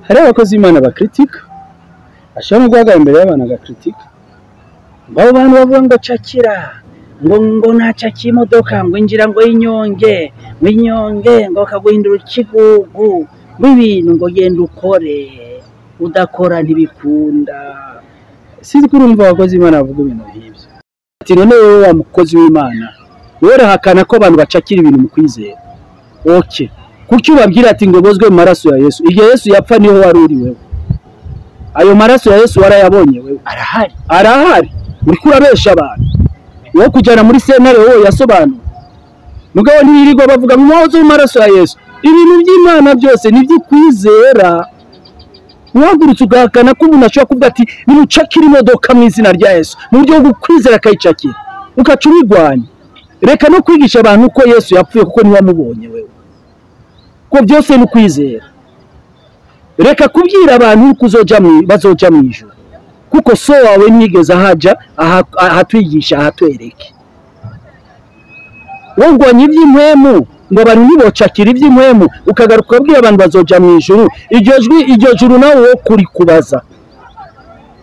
Hari abakozi b'Imana bakritika, ashobora no guhagarara imbere y'abantu agakritika. Ngo abo bantu bavuga ngo cakira, ngo nacakiye imodoka, ngo injira, ngo inyonge, ngo inyonge, ngo bakaguhindura ikigugu, ngo ibintu, ngo genda ukore, udakora ntibikunda. Sinzi ko urumva abakozi b'Imana bavuga ibintu nk'ibyo. Ati none wowe wa mukozi w'Imana, wowe urahakana ko abantu bacakira ibintu mu kwizera. Okay. Kuki ubabwira ati ngo bozwe mu maraso ya Yesu? Igihe Yesu yapfa niho wari uri wewe. Ayo maraso ya Yesu warayabonye wewe? Arahari. Arahari. Uriko urabesha abantu. Wowe kujyana muri sentare wowe yasobanura. Mugabo ntibirirwa bavuga ngo mwoze mu maraso ya Yesu. Ibintu by'Imana byose ni iby'ukwizera. Uhagurutse ugahakana ko umuntu ashobora kuvuga ati nimucakire imodoka mu izina rya Yesu, mu buryo bwo kwizera akayicakira, ugaca ubirwanya. Reka no kwigisha abantu ko Yesu yapfuye kuko ntiwamubonye wewe, ko byose ni ukwizera. Reka kubwira abantu yuko bazoja mu ijuru, kuko so wawe ntiyigeze ahaja ahatwigisha ahatwereke. Wowe urwanya iby'impwemu ngo abantu ntibocakire iby'impwemu, ukagaruka ukabwira abantu bazoja mu ijuru. Iryo jwi, iryo juru nawe wo kurikubaza,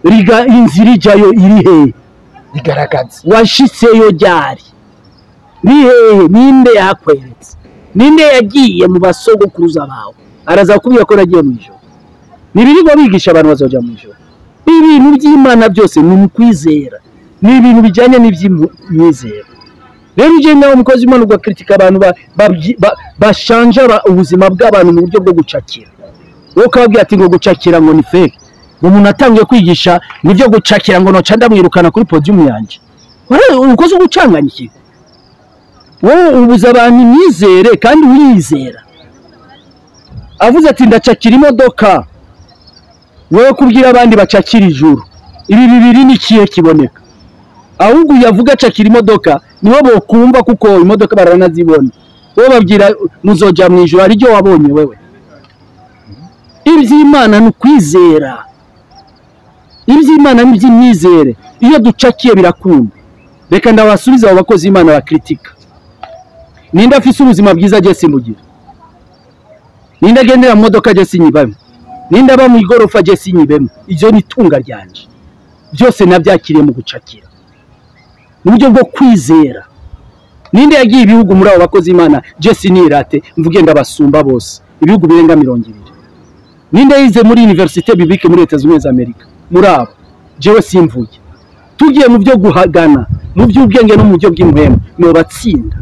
riga inzira ijyayo iri hehe? Rigaragaza. Washitseyo ryari? Ni hehe? Ninde yakweretse? Ninde yagiye mu basogokuruza bawe araza kukubwira ko nagiye mu ijuru? Ntibirirwa bigisha abantu bazoja mu ijuru. Ibintu by'Imana byose ni mu kwizera, ni ibintu bijyanye n'iby'imyizero. Rero ugenda nawe umukozi w'Imana ugakritika abantu bashanja ubuzima bw'abantu mu buryo bwo gucakira, wowe ukababwira ati ngo gucakira ngo ni fake, ngo umuntu atangiye kwigisha nibyo gucakira ngo noca ndamwirukana kuri podium yanjye. Ukoze ugucanganya iki? Wowe ubuza abantu imyizere kandi wiyizera. Avuze ati ndacakira imodoka, wowe kubwira abandi bacakira ijuru. Ibi bibiri ni ikihe kiboneka? Ahubwo yavuga acakira imodoka nibo bokumva, kuko imodoka baranazibona. Wowe babwira muzoja mu ijuru, ari ryo wabonye wewe. Iby'Imana ni ukwizera, iby'Imana ni iby'imyizere. Iyo ducakiye birakunda. Reka ndabasubiza abo bakozi b'Imana bakritika. Ninde afise ubuzima bwiza je simbugira? Ninde agendera mu modoka je sinyibamo? Ninde aba mu igorofa je sinyibemo? Ibyo ni itunga ryanje, byose nabyakiriye mu gucakira, mu buryo bwo kwizera. Ninde yagiye ibihugu muri abo bakozi b'Imana je sinirate mvuge ndabasumba bose, ibihugu birenga 20? Ninde yize muri Université Biblique muri Leta Zunze Ubumwe za Amerika muri abo? Jewe simvuge. Tugiye mu byo guhagana, mu by'ubwenge no mu buryo bw'impwemu, nobatsinda.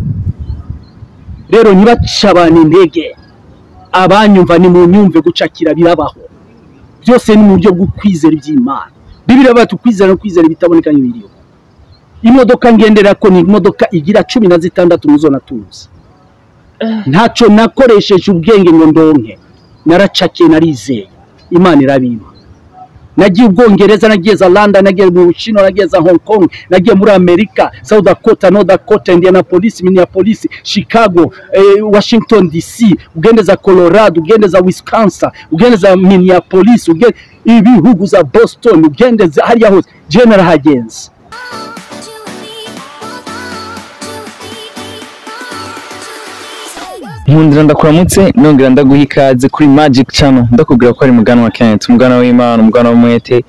Rero ntibace abantu intege, abanyumva ni mu nyumve, gucakira birabaho. Byose ni mu buryo bwo kwizera iby'Imana. Bibiliya bati ukwizera no kwizera ibitaboneka nk'ibiriho. Imodoka ngendera ko ni imodoka igira 16 muzo natuzi. Ntacyo nakoresheje ubwenge ngo ndonke, naracakiye, narizeye, Imana irabimpa. Nagiye Ubwongereza, nagiye za London, nagiye mu Bushinwa, nagiye za Hong Kong, nagiye muri Amerika, South Dakota, North Dakota, Indianapolis, Minneapolis, Chicago, Washington DC, ugende za Colorado, ugende za Wisconsin, ugende za Minneapolis, ugende ibihugu za Boston, ugende za hariya hose, je narahagenze. Nkundira ndakuramutse, nongera ndaguha ikaze kuri Magic Channel, ndakubwira ko ari mugana wa Kent, umugana w'Imana, umugana w'umwete.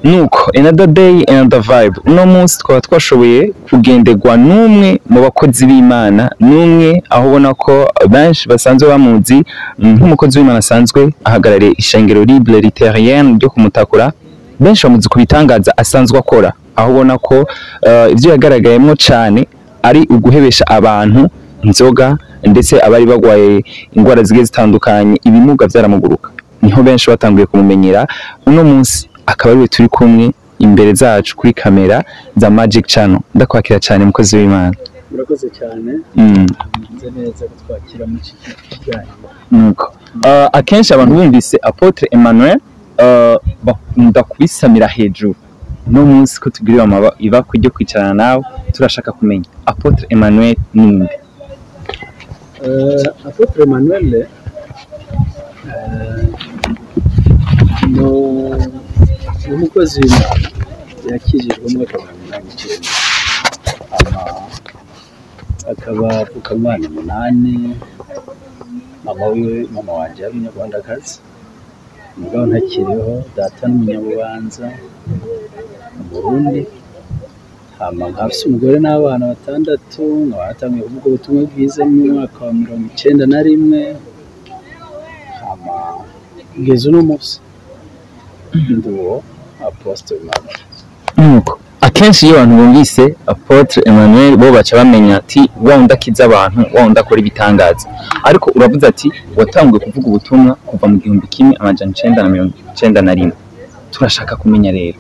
Nuko another day, another vibe. Uno munsi twaba twashoboye kugenderwa n'umwe mu bakozi b'Imana, n'umwe aho ubona ko benshi basanzwe bamuzi nk'umukozi w'Imana asanzwe ahagarariye ishengero Libre Luthérienne ryo kumutakura. Benshi bamuzi ku bitangaza asanzwe akora, aho ubona ko ibyo yagaragayemo cyane ari uguhebesha abantu inzoga, ndetse abari bagwaye indwara zigiye zitandukanye, ibimuga byaramuguruka. Niho benshi batanguye kumumenyera. Uno munsi akaba ariwe turi kumwe imbere zacu kuri kamera za Magic Channel. Ndakwakira cyane mukozi w'Imana. Murakoze cyane. Meze neza kutwakira mu kiganiro. Nuko akenshi abantu bumvise Apotre Emmanuel bakunda kubisamira hejuru. Uno munsi ko tugiriwe ibakwe ryo kwicarana nawe, turashaka kumenya Apotre Emmanuel ninde? Apotre Emmanuel ni umukozi w'Imana yakijijwe mu mwaka wa 1989, akaba avuka mu bana 8. Mama wiwe, mama wanje yari umunyarwandakazi, mugabo ntakiriho. Data n'umunyabubanza, Umurundi. Hama nkaba mfise umugore n'abana 6. Nkaba natanguye kuvuga ubutumwa bwiza mu mwaka wa 91, hama kugeza uno munsi ndi uwo Apostle Emmanuel. Nuko akenshi iyo abantu bumvise Apotre Emmanuel, bo baca bamenya ati wa wundi akiza abantu, wa wundi akora ibitangaza. Ariko uravuze ati watanguye kuvuga ubutumwa kuva mu 1991. Turashaka kumenya rero,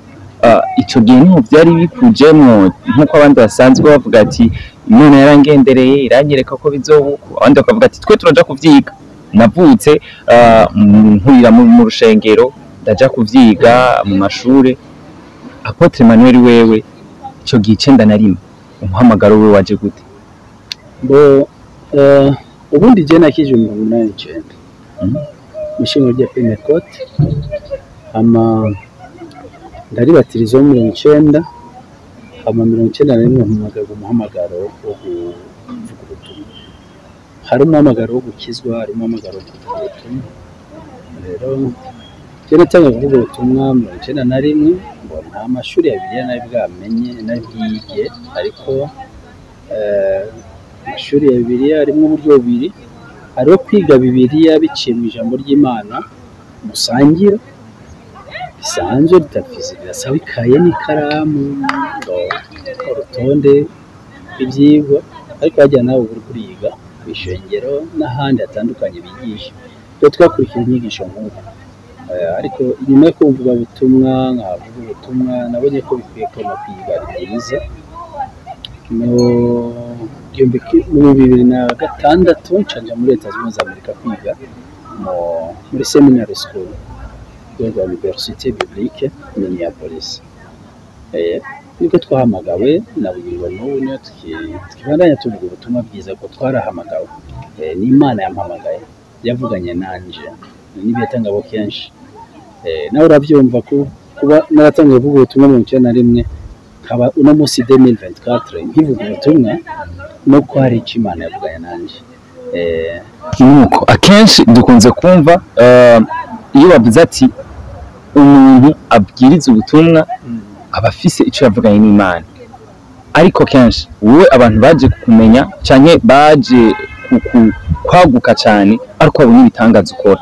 ico gihe niho vyari bikujemwo, nk'uko abandi basanzwe bavuga ati Imana yarangendereye iranyereka ko bizoba uko, abandi bakavuga ati twe turaja kuvyiga, navutse nkurira mu rushengero, ndaja kuvyiga mu mashure. Apotre Emmanuel, wewe ico gihe 91 umuhamagaro we waje gute? Bo ubundi je nakije 89 mw'ishengero rya Pentecote, hama ndaribatiriza mu 90, hama 91 mpamagarwa umuhamagaro wo kuvuga ubutumwa. Hari umuhamagaro wo gukizwa, hari umuhamagaro wo kuvuga ubutumwa. Rero je natangiye kuvuga ubutumwa 91, ngo nta mashuri ya Bibiliya nari bwamenye, nari bwige, ariko amashuri ya Bibiliya harimo uburyo bubiri. Hariho kwiga Bibiliya biciye mu ijambo ry'Imana musangira bisanzwe, ritafise birasaba ikaye n'ikaramu, ngo urutonde rw'ivyigwa, ariko harya nawe uba uriko uriga kw'ishengero n'ahandi hatandukanye bigisha. Rero twakurikira inyigisho nk'uko, ariko inyuma yo kumva ubutumwa, nkavuga ubutumwa, nabonye ko bikwiye ko no kwiga ari byiza. Mu 2006 nca nja muri Leta Zunze Ubumwe za Amerika kwiga muri seminary school rwa Université Biblique Minneapolis. Nibwo twahamagawe na bugingo n'ubu niyo tukibandanya tuvuga ubutumwa bwiza, ko twarahamagawe. N'Imana yampamagaye, yavuganye nanje n'ibiyatangabo kenshi. Nawe uravyumva ko kuba naratangiye kuvuga ubutumwa 91, nkaba uno munsi 2024 nkivuga ubutumwa, nuko hari ico Imana yavuganye nanje. Nuko akenshi dukunze kumva iyo bavuze ati umuntu abwiriza ubutumwa aba afise ico yavuganye n'Imana, ariko kenshi wowe abantu baje kukumenya canke baje kwaguka cane ariko babonye ibitangaza ukora.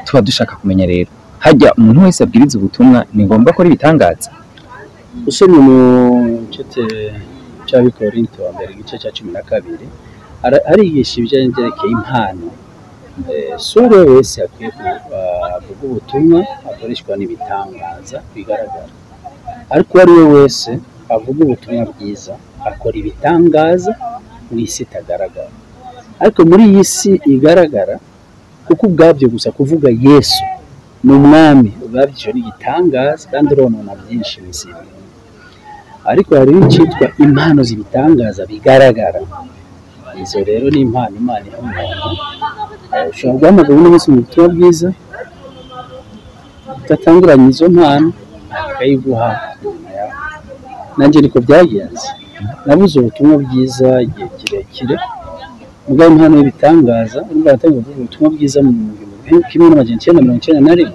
Tuba dushaka kumenya rero, harya umuntu wese abwiriza ubutumwa ni ngombwa akora ibitangaza? Usomye mu cete c'Abikorinto wa mbere igice ca 12, arigisha ibijanye vyerekeye impano. Si uwo wese akwiye kuvuga ubutumwa akoreshwa n'ibitangaza bigaragara, ariko uwo ari we wese avuga ubutumwa bwiza akora ibitangaza mu isi itagaragara. Ariko muri iyi si igaragara, kuko ubwabyo gusa kuvuga Yesu ni umwami, ubwabyo ni igitangaza kandi uronona byinshi mu isi. Ariko hari n'icyitwa impano z'ibitangaza bigaragara. Izo rero ni impano Imana iha umuntu. Ushobora guhamagara uno munsi mu butumwa bwiza udatangiranye izo mpano, akayiguha nyuma yaho. Nanjye niko byagenze, nabuze ubutumwa bwiza igihe kirekire, mugabo impano y'ibitangaza, urumva natangiye kuvuga ubutumwa bwiza mu 1991.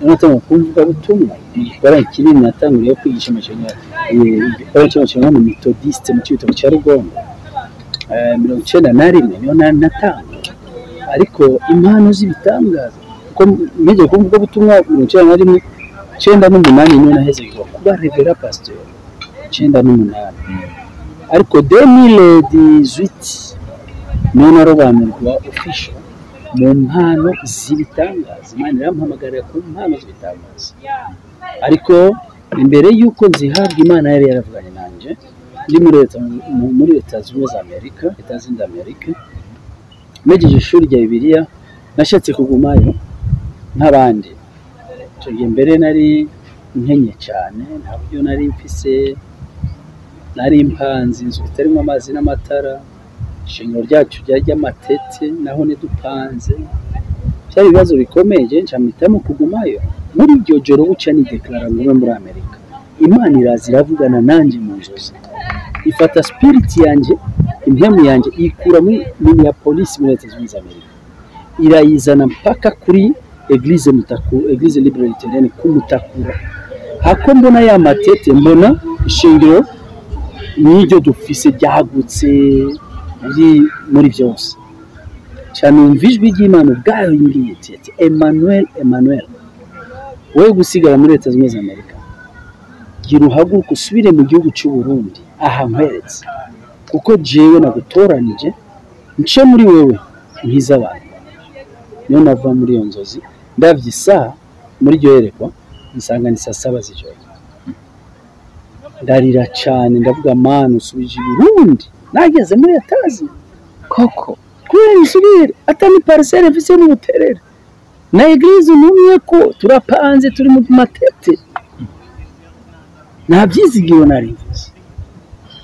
Natangiye kuvuga ubutumwa mu gikorane kinini natanguriye kwigisha igikorane cy'amashyamba mu Methodiste mu Cibitoke cya Rugombo. 91 niho natangura, ariko impano z'ibitangaza kuko ngiye kuvuga ubutumwa 91, 98 niho naheze kuba révérend pasteur 98, ariko 2018 niho narobanurwa official mu mpano z'ibitangaza. Imana irampamagarira ku mpano z'ibitangaza, ariko imbere y'uko nzihabwa Imana yari yaravuganye nanjye ndi muri Leta Zunze Ubumwe za Amerika, Leta Zunze Amerika, negeje ishuri rya Bibiliya. Nashatse kugumayo nk'abandi. Icyo gihe mbere nari nkenye cyane, nta buryo nari mfise, nari mpanze inzu itarimo amazi n'amatara, ishingiro ryacu ryari ry'amatete, naho ntidupanze, byari ibibazo bikomeye. Nca mpitamo kugumayo. Muri iryo joro buca nideklara ngo muri Amerika, Imana iraza iravugana nanjye mu nzozi, ifata spirit yanjye, impemu yanjye, ikura muri Minneapolis muri Leta Zunze Ubumwe za Amerika. Irayizana mpaka kuri Église Mutaku, Église Libre Luthérienne ku Mutakura. Hako mbona ya matete, mbona ishingiro n'iryo dufise ryagutse muri byose cyane. Numva ijwi ry'Imana ubwayo rimbwiye ati: "Emmanuel, Emmanuel, wowe gusigara muri Leta Zunze Ubumwe za Amerika, gira uhaguruke usubire mu gihugu cy'u Burundi aha nkweretse, kuko jewe nagutoranije nce muri wewe nkiza abantu." Niyo nava muri iyo nzozi, ndavye isaha muri iryo yerekwa, nsanga ni saa 7 z'ijoro. Ndarira cyane, ndavuga: "Mana, usubije i Burundi nageze muri etazi Koko? Kubera isubire atani parcelle mfise n'ubuterere na église numwe, ko turapanze, turi mu matete, nta byizigiro nari mfise."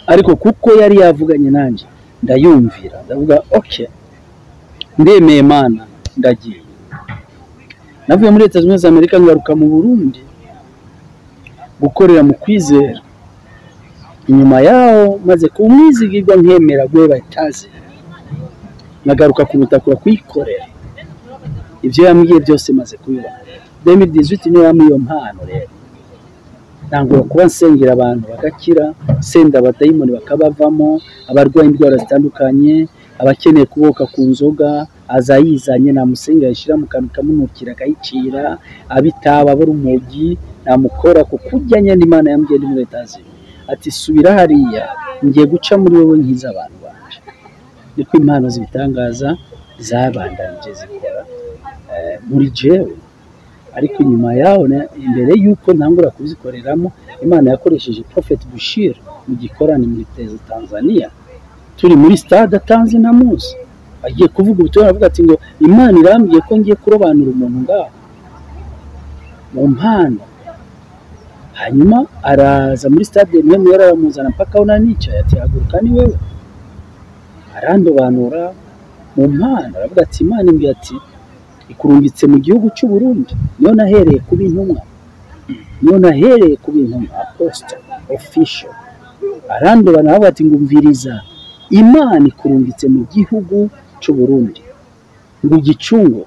Ariko kuko yari yavuganye nanjye, ndayumvira, ndavuga: "Okay, ndemeye Mana, ndagiye." Navuye muri Leta Zunze Ubumwe za Amerika, ngaruka mu Burundi gukorera mu kwizera. Inyuma yaho, maze kumwizigirwa, nkemera guheba itazi, nkagaruka kumutakura kuyikorera ibyo yambwiye byose, maze kubibona 2018, niyo yampa iyo mpano. Rero ntangura kuba nsengera abantu bagakira, senda abadayimoni bakabavamo, abarwaye indwara zitandukanye, abakeneye kuboka ku nzoga aza yizanye, namusengera yishyira mu kantu kamunukira akayicira, abitaba abura umugi namukora ku kurya nyine. Imana yambwiye ndi muri Leta ati: "Subira hariya, ngiye guca muri wowe nkiza abantu banje." Niko impano z'ibitangaza zabandanije zikora muri jewe. Ariko inyuma yaho, imbere y'uko ntangura kuzikoreramo, Imana yakoresheje Prophet Bushir mu gikorane muri Tanzania, turi muri stade atanze na munsi agiye kuvuga ubutumwa, aravuga ati ngo Imana irambwiye ko ngiye kurobanura umuntu ngaho mu mpano. Hanyuma araza muri stade, mwe aramuzana mpaka aho nari nicaye, ati: "Haguruka, ni wewe." Arandobanura mu mpano, aravuga ati: "Imana imbwiye ati ikurungitse mu gihugu cy'u Burundi." Niyo nahereye kuba intumwa, niyo nahereye kuba intumwa, apostle official. Arandobanura, aravuga ati: "Ngumviriza, Imana ikurungitse mu gihugu cy'u Burundi ngo ugicunge.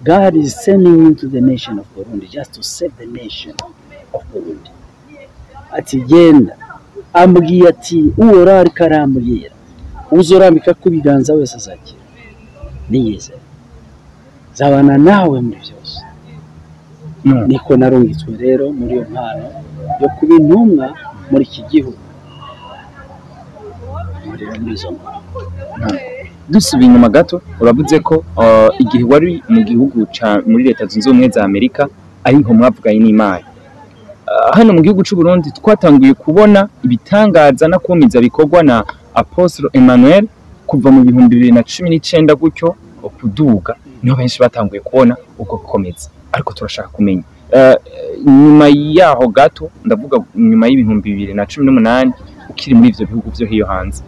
God is sending you to the nation of Burundi just to save the nation of Burundi." Ati: "Genda." Ambwiye ati: "Uhoraho ariko arambwira, uzorambika ku biganza wese azakira niyizera, nzabana nawe muri byose." Niko narungitswe rero muri iyo mpano yo kuba intumwa muri iki gihugu, nkorera muri izo mpano. Dusubiye inyuma gato, uravuze ko igihe wari mu gihugu ca muri Leta Zunze Ubumwe za Amerika ariho mwavuganye n'Imana. Hano mu gihugu c'u Burundi twatanguye kubona ibitangaza no kumiza bikorwa na Apostle Emmanuel kuva mu 2019 gutyo kuduga, niho benshi batanguye kubona uko gukomeza. Ariko turashaka kumenya, nyuma yaho gato, ndavuga nyuma y'2018, ukiri muri ivyo bihugu vyo hiyo hanze,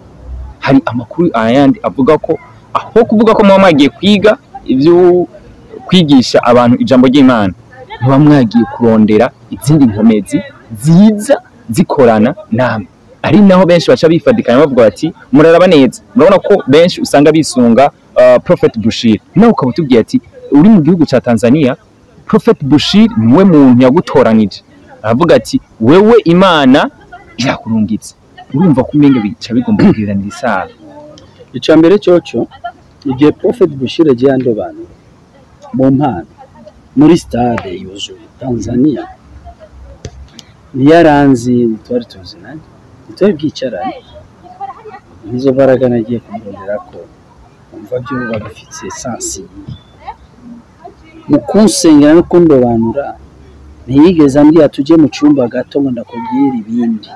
hari amakuru ayandi avuga ko, aho kuvuga ko muba mwagiye kwiga ibyo kwigisha abantu ijambo ry'Imana, muba mwagiye kurondera izindi nkomezi ziza zikorana namwe, ari naho benshi baca bifadikanya bavuga bati: "Muraraba neza, murabona ko benshi usanga bisunga Prophet Bushir." Nawe ukaba utubwiye ati uri mu gihugu ca Tanzania, Prophet Bushir niwe muntu yagutoranije, aravuga ati: "Wewe Imana irakurungitse." Urumva ko umenga bica bigomba kugiranira isano. Icya mbere cyoco, igihe Prophet Bushir agiye andobanura mu mpano muri stade yuzuye Tanzania, ntiyaranzi, ntitwari tuzinanye, ntitwari bwicarane. Nizo mbaraga nagiye kumurondera ko umva byo biba bifite sens mu kunsengera no kundobanura. Ntiyigeze ambwira tujye mu cyumba gato ngo ndakubwire ibindi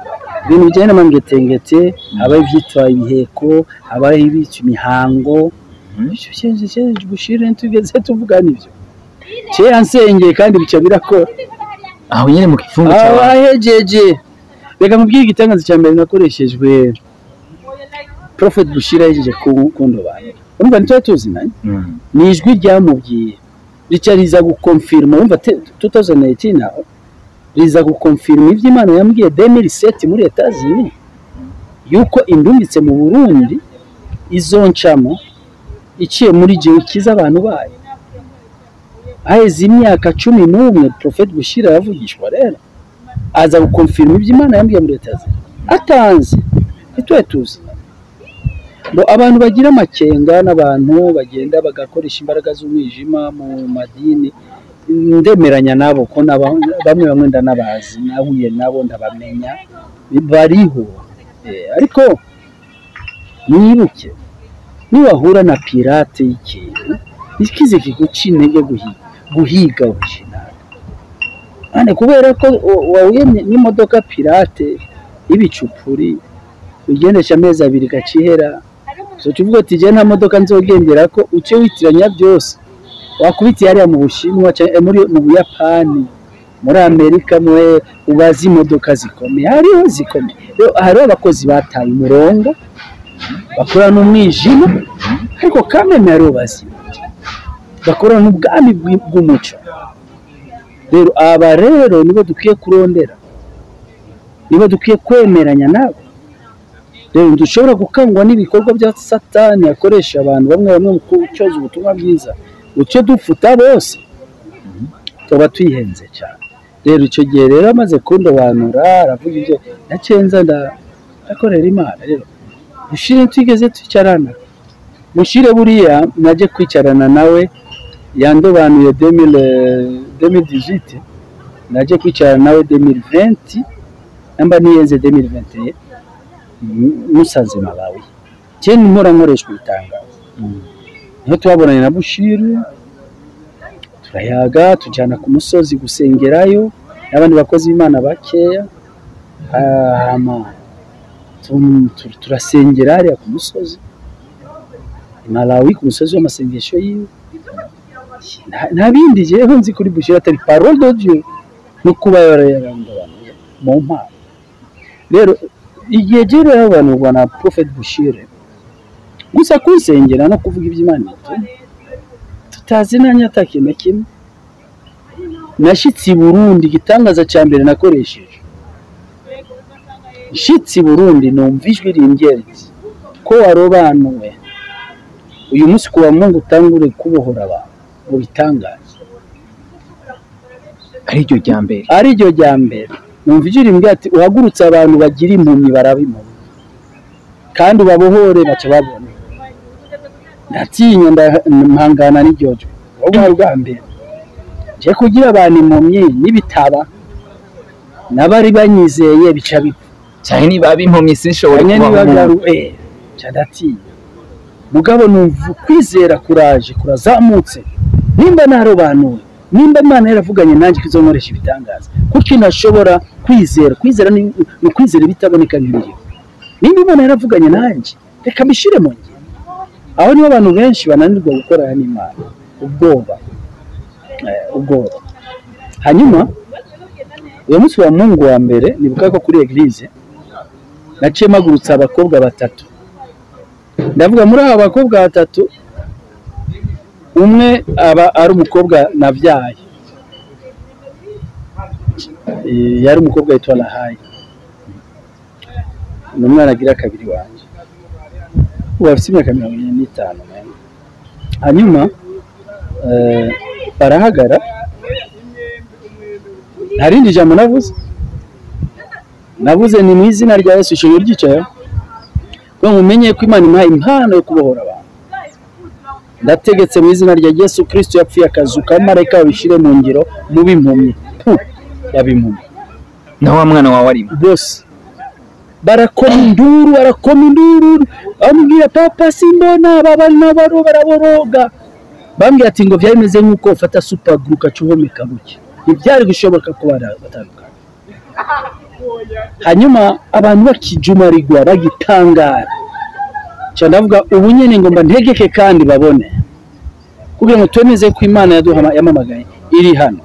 ibintu bijyanye n'amangetengete, habaho ibyitwa ibiheko, habaho ibitwa imihango. Bushire ntitugeze tuvugana ibyo, kera nsengeye kandi bica birakora. Aho nyene mu kifungo cyawe? Abahejeje, reka mubwire igitangaza cya mbere nakoreshejwe. Prophet Bushira yahejeje kundobanura, urumva ntitwari tuzinanye, ni ijwi ryamubwiye rica riza gukonfirma. Urumva 2018 aho riza gukonfirma ibyo Imana yambwiye 2007 muri Etazini, yuko indungitse mu Burundi izoncamo. iciye muri jewe ikiza abantu bayo. Haheze imyaka 11 Prophet Bushiri aravugishwa, rero aza gukonfirma ibyo Imana yambwiye muri leta atanze ntitwe tuzi. Ngo abantu bagira amakenga n'abantu bagenda bagakoresha imbaraga z'umwijima mu madini, ndemeranya nabo ko bamwe bamwe ndanabazi, nahuye nabo ndabamenya bariho. Ariko mwibuke niwahura na pirate y'ikintu ikize kiguca intege guhiga original. Ane kubera ko wahuye n'imodoka pirate y'ibicupuri ugendesha amezi 2 gacihera, so tuvuga ati je nta modoka nzogendera ko uce witiranya byose wakubitiye hariya mu Bushinwa muri mu Buyapani muri Amerika mwe ubazi imodoka zikomeye, hariho zikomeye. Rero hariho abakozi bataye umurongo bakora n'umwijima, ariko kameme hariho bazima bakora n'ubwami bw'umuco. Rero aba rero nibo dukwiye kurondera, nibo dukwiye kwemeranya nabo. Rero dushobora gukangwa n'ibikorwa bya Satani akoresha abantu bamwe bamwe mu kucyoza ubutumwa bwiza, ucyo dupfuta bose tuba twihenze cyane. Rero icyo gihe rero amaze kundobanura aravuga ibyo nacenza ndakorera Imana. Rero Bushiri twigeze twicarana, Bushiri buriya naje kwicarana nawe yandobanuye 2018, naje kwicarana nawe 2020 namba niyenze 2021 musaze Malawi. Je mpora nkoreshwa itangazo. Niho twabonanye na Bushiri turayaga, tujyana ku musozi gusengerayo n'abandi bakozi b'Imana bakeya, hama turasengera hariya ku musozi Malawi, ku musozi w'amasengesho yiwe. Nta bindi jewe nzi kuri Bushiri atari parole de Dieu no kuba yarandobanuye mu mpano. Rero igihe rero yarobanurwa na Prophet Bushiri gusa kunsengera no kuvuga iby'Imana tutazinanye atakintu kimwe. Nashitse i Burundi, igitangaza cya mbere nakoresheje nshitse i Burundi numva ijwi rimbwira riti ko warobanuwe uyu munsi kuwa Mungu utangure kubohora abantu mu bitangaza. Ari ryo rya mbere, ari ryo rya mbere numva ijwi rimbwira ati uhagurutse abantu bagira impumyi baraba impumyi kandi ubabohore baca babona. Ndatinya mpangana n'iryo jwi ubwo bwa mbere je kugira abantu impumyi n'ibitaba n'abari banyizeye bica bipfa cyane niba impumyi sinshobora kubaho. Ndatinya mugabo numva kwizera kuraje kurazamutse, nimba narobanuwe, nimba Imana yaravuganye nanjye kizonkoresha ibitangaza, kuki ntashobora kwizera? Kwizera ni ukwizera ibitaboneka nk'ibiriho. Nimba Imana yaravuganye nanjye reka mbishire mu ngiro. Aho niho abantu benshi bananirwa gukorana n'Imana, ubwoba, ubwoba. Hanyuma uyu munsi wa Mungu wa mbere nibuka ko kuri eglise naciye mpagurutsa abakobwa 3. Ndavuga muri aba bakobwa 3 umwe aba ari umukobwa nabyaye, yari umukobwa yitwa Lahayi, ni umwana agira kabiri wanje, ubu afite imyaka 45. Hanyuma barahagara, nta rindi jambo navuze ni mu izina rya Yesu ishobora ryicaye ko mumenye ko Imana impaye impano yo kubohora abantu. Ndategetse mu izina rya Yesu Kristo yapfuye akazuka, marayika babishire mu ngiro mubimpumyi babimpumyi. Na wa mwana wawe arimo bose barakoma induru, barakoma induru, bambwira papa simbona baba nabaro baraboroga. Bambwira ati ngo byari nk'uko ufata super glue ukacuhomeka buke, ntibyari gushoboka ko batandukana. Hanyuma abantu bakijumarigwa bagitangara, ndavuga ubu nyene ngomba ntegeke kandi babone, kugira ngo twemeze ko Imana yamamagaye iri hano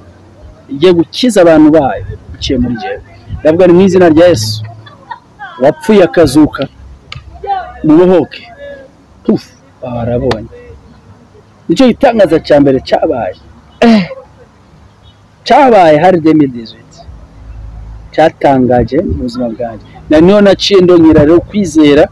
igiye gukiza abantu bayo iciye muri jewe. Ndavuga ni mu izina rya Yesu wapfuye akazuka mubohoke. Puf, barabonye. Nicyo gitangaza cya mbere cyabaye, cyabaye hari 2018, cyatangaje mu buzima bwanjye. Na niyo naciye ndongera rero kwizera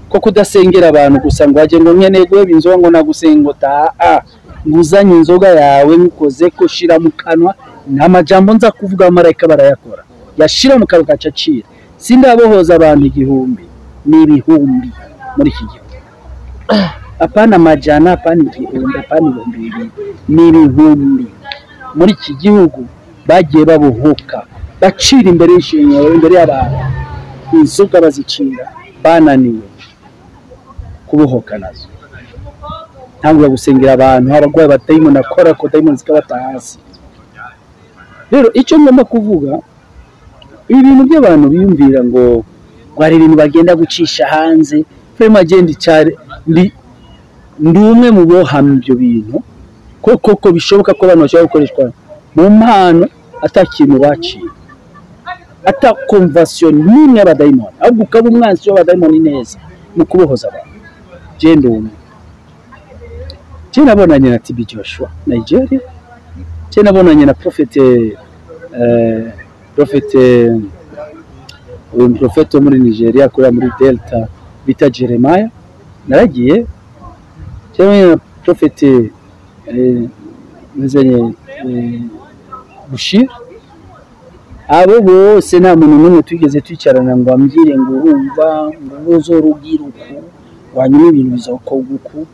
Ko kudasengera abantu gusa ngo aje ngo nkeneye guheba inzoga ngo nagusenga taa nguzanye inzoga yawe nkukoze ko shira mu kanwa, nta majambo nza kuvuga amarayika barayakora, yashira mu kanwa gacacira. Sindabohoza abantu igihumbi n'ibihumbi muri iki gihugu, apana amajana, apana igihumbi, apana 2000, n'ibihumbi muri iki gihugu bagiye babohoka bacira imbere y'ishengero, imbere y'abantu, inzoga bazicira bananiwe kubohoka nazo. Ntangura gusengera abantu abarwayi batayimona akora ko dayimoni zikabata hasi. Rero icyo ngomba kuvuga, ibi bintu by'abantu biyumvira ngo hari ibintu bagenda gucisha hanze, vraiment agenda cyane ndi umwe mu bohamya ibyo bintu ko koko bishoboka ko abantu bashobora gukoreshwa mu mpano atakintu baciye, ata conversion n'imwe y'abadayimoni, ahubwo ukaba umwanzi w'abadayimoni neza mu kubohoza abantu. Genda umwe. Je nabonanye na TB Joshua Nigeria, je nabonanye na Prophet Prophet wo muri Nigeria akorera muri Delta bita Jeremiah, naragiye. Je nabonanye na Prophet Bushir. Abo bose nta muntu n'umwe twigeze twicarana ngo ambwire ngo urumva ngo uzorugira uku wanyuma ibintu bizokorwa uku.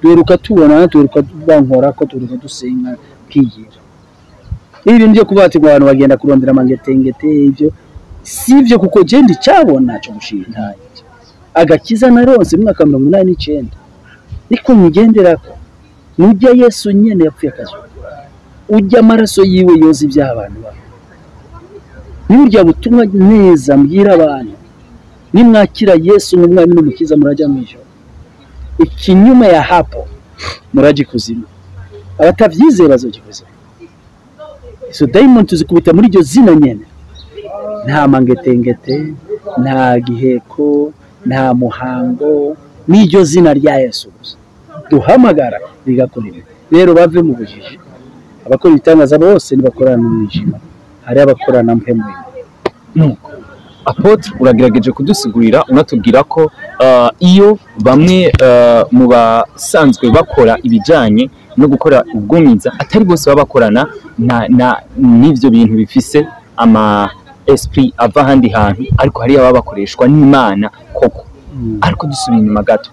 Duheruka tubona, duheruka bankora ko duheruka dusenga kigira. Ibi bintu byo kuvuga ati ngo abantu bagenda kurondera amangetengete, ibyo si byo, kuko je ndi cyabona cyo gushira intaye. Agakiza naronse mu mwaka 89 niko nyigenderako. Nujya Yesu nyene yapfuye akazuka, ujya amaraso yiwe yoza ibyaha abantu bawe. Ni burya butumwa neza mbwira abantu, nimwakira Yesu nk'umwami n'umukiza murajya mu ijuru, ikinyuma ya hapo murajya ikuzimu, abatavyizeye bazojya ikuzimu. Izo dayimoni tuzikubita muri iryo zina nyene. Nta mangetengete, nta giheko, nta muhango, n'iryo zina rya Yesu gusa duhamagara rigakora ibi. Rero bave mu bujiji, abakora ibitangaza bose nibakorana n'umwijima, hari abakorana mpemu. Nuko Apotre uragerageje kudusigurira unatubwira ko iyo bamwe mu basanzwe bakora ibijanye no gukora ubwumiza atari bose baba bakorana na n'ivyo bintu bifise ama esprit ava ahandi hantu, ariko hari ababa bakoreshwa n'Imana koko. Ariko dusubiye inyuma gato,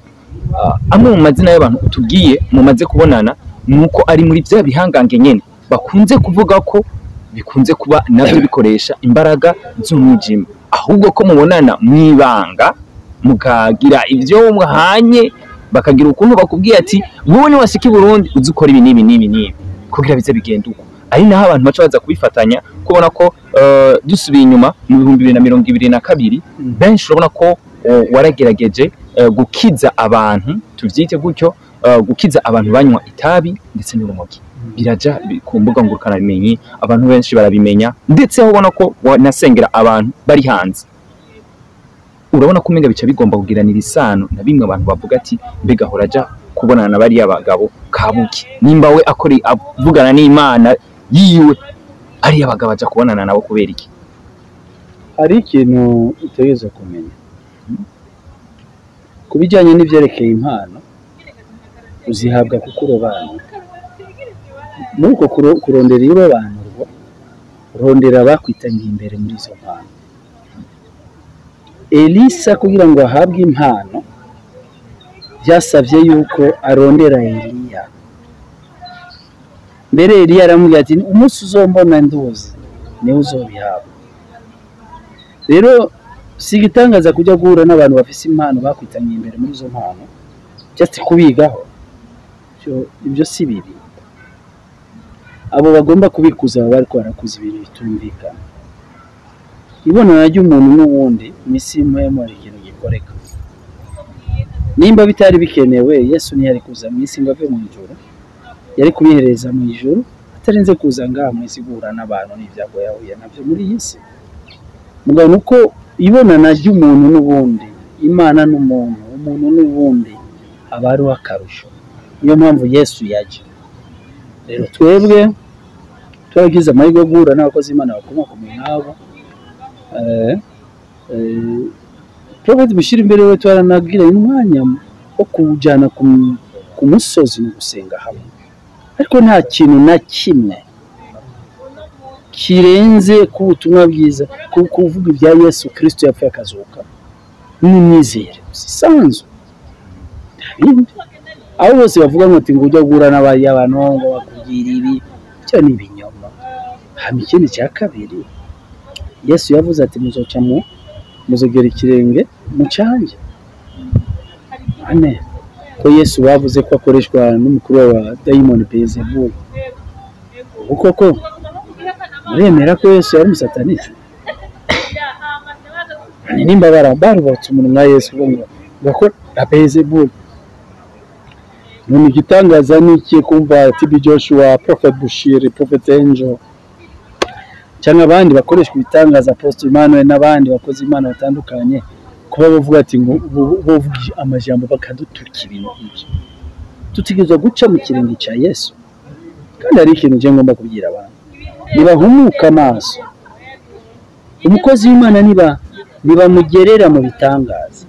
amwe mu mazina y'abantu utubwiye mumaze kubonana nuko ari muri bya bihangange nyene bakunze kuvuga ko bikunze kuba navyo bikoresha imbaraga z'umwijima, ahubwo ko mubonana mwibanga mukagira ivyo muhanye, bakagira ukuntu bakubwiye ati wowe ni wasika i Burundi uzi ukora ibi n'ibi n'ibi n'ibi kugira bize bigenda uko. Ari naho abantu baca baza kubifatanya, kubona ko dusubiye inyuma mu 2022 benshi urabona ko waragerageje gukiza abantu, tuvyite gutyo, gukiza abantu banywa itabi ndetse n'urumogi. Biraja ku mbuga ngurukanabumenyi, abantu benshi barabimenya, ndetse aho ubona ko wanasengera abantu bari hanze, urabona ko umenga bica bigomba kugiranira isano na bimwe abantu bavuga ati mbega horaja kubonana na bariya bagabo kabuki, nimba we akora avugana n'Imana yiwe, ariya bagabo aja kubonana nabo kubera iki? Hari ikintu utegerezwa kumenya ku bijyanye n'ivyerekeye impano, uzihabwa kuko urobanura. Muri uko kurondera irobanurwa, rondera abakwitangiye imbere muri izo mpano. Elisa kugira ngo ahabwe impano byasabye yuko arondera Eliya. Mbere Eliya aramubwira ati umunsi uzombona nduzi niwe uzobihabwa. Rero si igitangaza kujya guhura n'abantu bafise impano bakwitangiye imbere muri izo mpano, just kubigaho, ibyo si bibi. Abo bagomba kubikuza baba bariko barakuza ibintu bitumvikana. Ibonana ry'umuntu n'uwundi mw'isi y'umuhemu hari ikintu gikoreka. Nimba bitari bikenewe, Yesu ntiyari kuza mw'isi ngo ave mu ijuru, yari kubihereza mu ijuru atarinze kuza ngaha mw'isi guhura n'abantu n'ibyago yahuye navyo muri iyi si. Mugabo nuko ibonana ry'umuntu n'ubundi, Imana n'umuntu, umuntu n'ubundi, aba ari akarusho. Niyo mpamvu Yesu yaje. Rero twebwe twaragize amahirwe yo guhura n'abakozi b'Imana bakomoka mu nkabo. Prophet Bushiri imbere we twaranagiranye umwanya wo kuwujyana ku musozi no gusenga hamwe, ariko nta kintu na kimwe kirenze ku butumwa bwiza, kuvuga ibya Yesu Kristo yapfuye akazuka n'imyizere isanzwe. Abo bose bavuga ngo ati ngo ujya guhura n'abantu ngo bakubwira ibi, icyo ni ibinyoma. Hama ikindi cya kabiri, Yesu yavuze ati muzoca mu muzogera ikirenge mu cyanjye. Ane ko Yesu bavuze ko akoreshwa n'umukuru wa dayimoni Beelzebub, ubu koko muremera ko Yesu yari umusataniste? Nimba barubatse umuntu nka Yesu ngo gakora Beelzebub. None igitangaza ni iki kumva TB Joshua, Prophet Bushiri, Prophet Angel cyangwa abandi bakoreshwa ibitangaza, Apostle Emmanuel n'abandi bakozi Imana batandukanye, kuba bavuga ati ngo bavuga amajambo bakaduturika ibintu nk'ibyo. Tutegerezwa guca mu kirenge cya Yesu. Kandi hari ikintu ngiye ngomba kubwira abantu, nibahumuka amaso umukozi w'Imana nibamugerera mu bitangaza,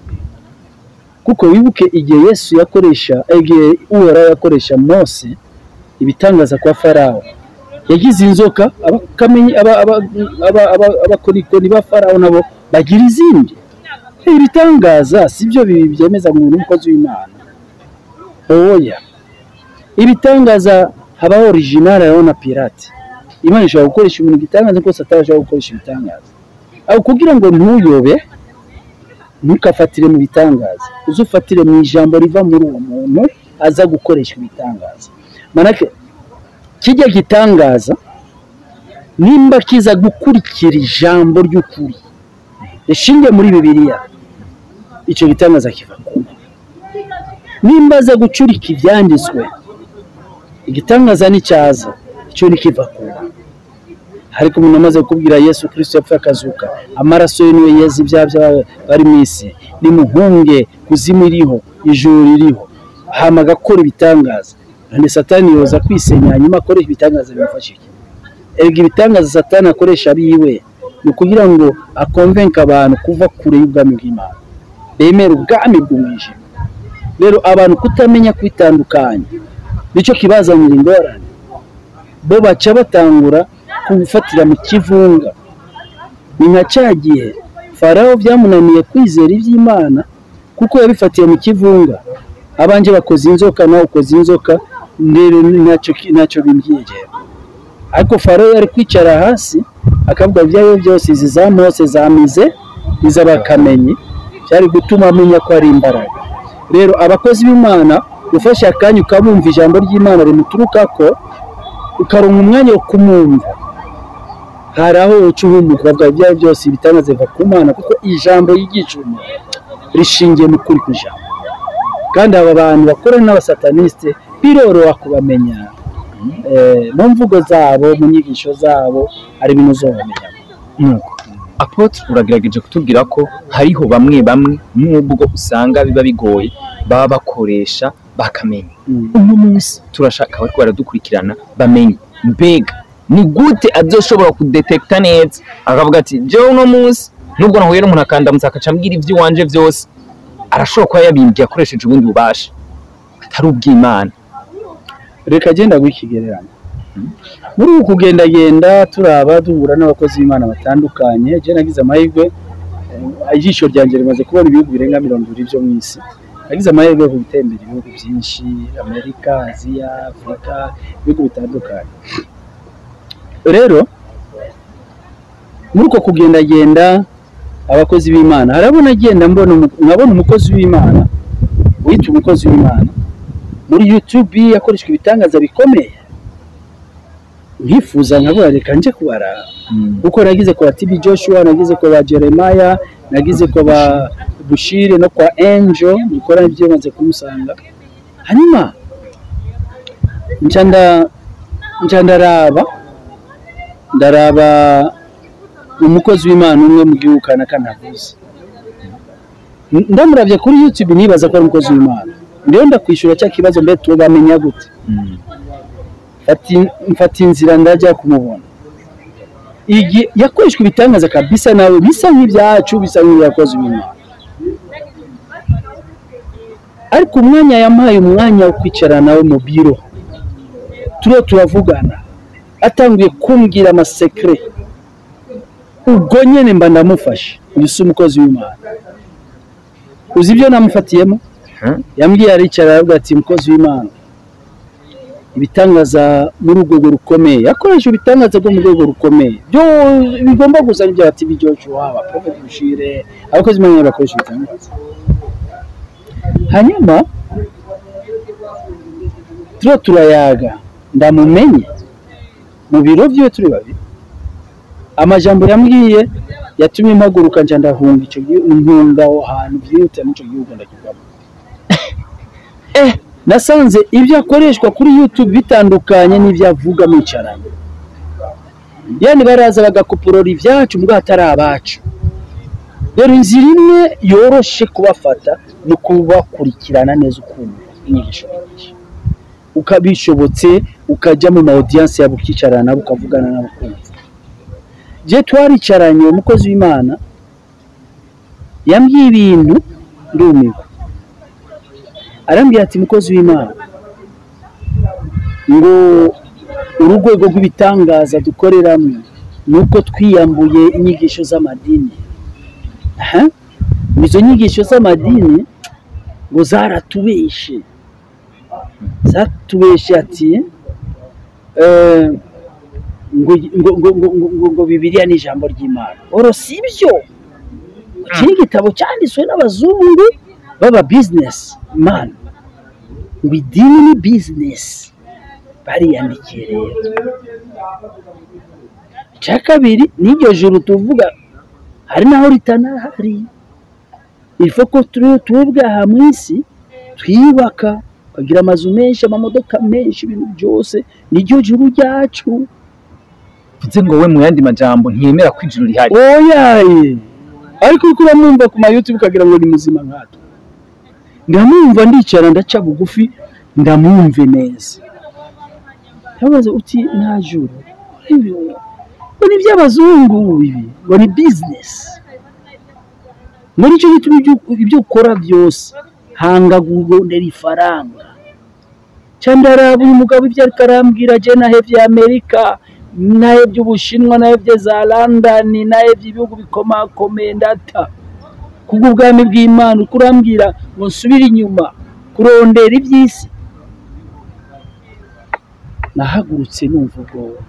kuko wibuke igihe Yesu yakoresha, igihe Uhoraho yakoresha Mose ibitangaza kwa Farawo, yagize inzoka, abakorikori ba Farawo nabo bagira izindi. Ibitangaza sibyo byemeza ngo umukozi w'Imana. Oya, ibitangaza habaho original hariho na pirate. Imana ishobora gukoresha umuntu igitangaza kuko Satani ashobora gukoresha ibitangaza. Aho kugira ngo ntuyobe, ntukafatire mu bitangaza, uzufatire mu ijambo riva muri uwo muntu aza gukoresha ibitangaza. Manake kijya gitangaza nimba kiza gukurikira ijambo ry'ukuri rishingiye muri Bibiliya, icyo gitangaza kiva ku Mana. Nimba aza gucurika ibyanditswe, igitangaza nicyaza, icyo nikiva ku Mana. Ariko umuntu amaze kubwira Yesu Kristo yapfuye akazuka, amaraso ye niwe yeza ibyaha by'abari mu isi, nimuhunge kuzimu iriho, ijuru ririho, hama agakora ibitangaza. None Satani yoza kwisenya hanyuma akoresha ibitangaza bimufasha iki? Erega ibitangaza Satani akoresha abiwe ni ukugira ngo akonvenke abantu kuva kure y'ubwami bw'Imana, bemere ubwami bw'umwijima. Rero abantu kutamenya kwitandukanya nicyo kibazanira ingorane, bo baca batangura kufatira mu kivunga. Ni nka cya gihe Farawo byamunaniye kwizera iby'Imana kuko yabifatiye mu kivunga. Abanje bakoze inzoka, nawe ukoze inzoka, rero ntacyo bimbyiye. Ariko Farawo yari kwicara hasi akavuga ibyayo byose, izi za Mose zamize iz'abakamenyi, byari gutuma amenya ko ari imbaraga. Rero abakozi b'Imana ufashe akanya ukabumva ijambo ry'Imana rimuturukako, ukaronka umwanya wo kumwumva, hari aho uca uhumuka ukavuga ibyayo byose ibitangaza biva ku Mana, kuko ijambo yigisha umuntu rishingiye mu kuri kw'ijambo. Kandi aba bantu bakorana n'abasataniste biroroha kubamenya, mu mvugo zabo, mu nyigisho zabo, hari ibintu uzobamenya. Nuko Apotre uragerageje kutubwira ko hariho bamwe bamwe nubwo usanga biba bigoye baba bakoresha bakamenya. Uno munsi turashaka bariko baradukurikirana bamenye mbega ni gute azoshobora kudetekta neza akavuga ati jewe uno munsi nubwo nahuye n'umuntu akandamutsa akaca ambwira ivy'iwanje vyose, arashobora kuba yabimbwiye akoresheje ubundi bubasha atari ubw'Imana. Reka genda gukigereranya. Muri uku kugendagenda turaba duhura n'abakozi b'Imana batandukanye, je nagize amahirwe, ijisho ryanjye rimaze kubona ibihugu birenga 20 byo mu isi. Nagize amahirwe yo gutembera ibihugu byinshi, Amerika, Aziya, Afurika, ibihugu bitandukanye. Rero muri uko kugendagenda abakozi b'Imana, harabona agenda mbona nkabona umukozi w'Imana witwa umukozi w'Imana muri YouTube yakoreshwa ibitangaza bikomeye, nkifuza nkavuga reka nje kubaraba. Kuko nagize kwa TB Joshua, nagize kwa Jeremiah, nagize kwa Bushiri no kwa Angel, nikora ibyo maze kumusanga. Hanyuma nca ndaraba umukozi w'Imana umwe mu gihugu kanaka ntavuze. Ndamuravye kuri YouTube nibaza ko ari umukozi w'Imana. Ndiyo ndakwishura cya kibazo mbe tubamenya gute? Mfata inzira ndajya kumubona. Yakoreshwa ibitangaza kabisa nawe bisa nk'ibyacu, bisa nk'ibyakoze Imana. Ariko umwanya yampaye, umwanya wo kwicara nawe mu biro, turiho turavugana, atangiye kumbwira ama secrets, ubwo nyene mba ndamufashe. Uyu si umukozi w'Imana. Uzi ibyo namufatiyemo? Yambwiye, aricara, aravuga ati: "Umukozi w'Imana, ibitangaza muri urwo rwego rukomeye, yakoresha ibitangaza bwo mu rwego rukomeye byo bigomba gusa n'ibya TB Joshua, aba Prophet Bushiri, abakozi b'Imana bakoresha ibitangaza." Hanyuma turiho turayaga, ndamumenye mu biro byiwe turi babiri. Amajambo yambwiye yatumye mpaguruka nja ndahunga icyo gihugu, mpunga aho hantu byihuta n'icyo gihugu ndakivamo. Nasanze ibyo akoreshwa kuri YouTube bitandukanye n'ibyo avuga mwicaranye. Yani baraza bagakoporora ibyacu mbwo atari abacu. Rero inzira imwe yoroshe kubafata ni ukubakurikirana neza, ukuntu inyigisho bigisha, ukabishobotse ukajya mu ma audience yabo, ukicarana nabo, ukavugana nabo, ukumva. Je twaricaranye, umukozi w'Imana yambwiye ibintu ndumirwa. Arambwira ati: "Mukozi w'Imana, ngo urugwego rw'ibitangaza dukoreramo ni uko twiyambuye inyigisho z'amadini." Aha. Izo nyigisho z'amadini ngo zaratubeshe, zatubeshe. Ati ngo Bibiliya ni ijambo ry'Imana, oro si byo. Iki ni igitabo cyanditswe n'abazungu baba business man. Ngo idini ni business bariyandikiye. Rero icya kabiri, n'iryo juru tuvuga hari n'aho ritanahari. Ifo ko turi twebwe aha mu isi twiyubaka, tukagira amazu menshi, amamodoka menshi, ibintu byose, niryo juru ryacu. Bivuze ngo we mu yandi majambo ntiyemera ko ijuru rihari? Oyaye, ariko uriko uramwumva ku ma YouTube ukagira ngo ni muzima nkatwe. Ndamwumva, ndicara, ndaca bugufi, ndamwumve neza. Ndabaza uti: "Nta juru?" Ngo ni iby'abazungu ibi, ngo ni business. Muri icyo gituma ibyo ukora byose hanga kurondera ifaranga. Cyane ndaraba uyu mugabo ibyo ariko arambwira. Je nahevye Amerika, nahevye Ubushinwa, nahevye za London, nahevye ibihugu bikomakomeye, ndata kubw'ubwami bw'Imana. Uko urambwira ngo nsubire inyuma kurondera iby'isi? Nahagurutse numva ubwoba.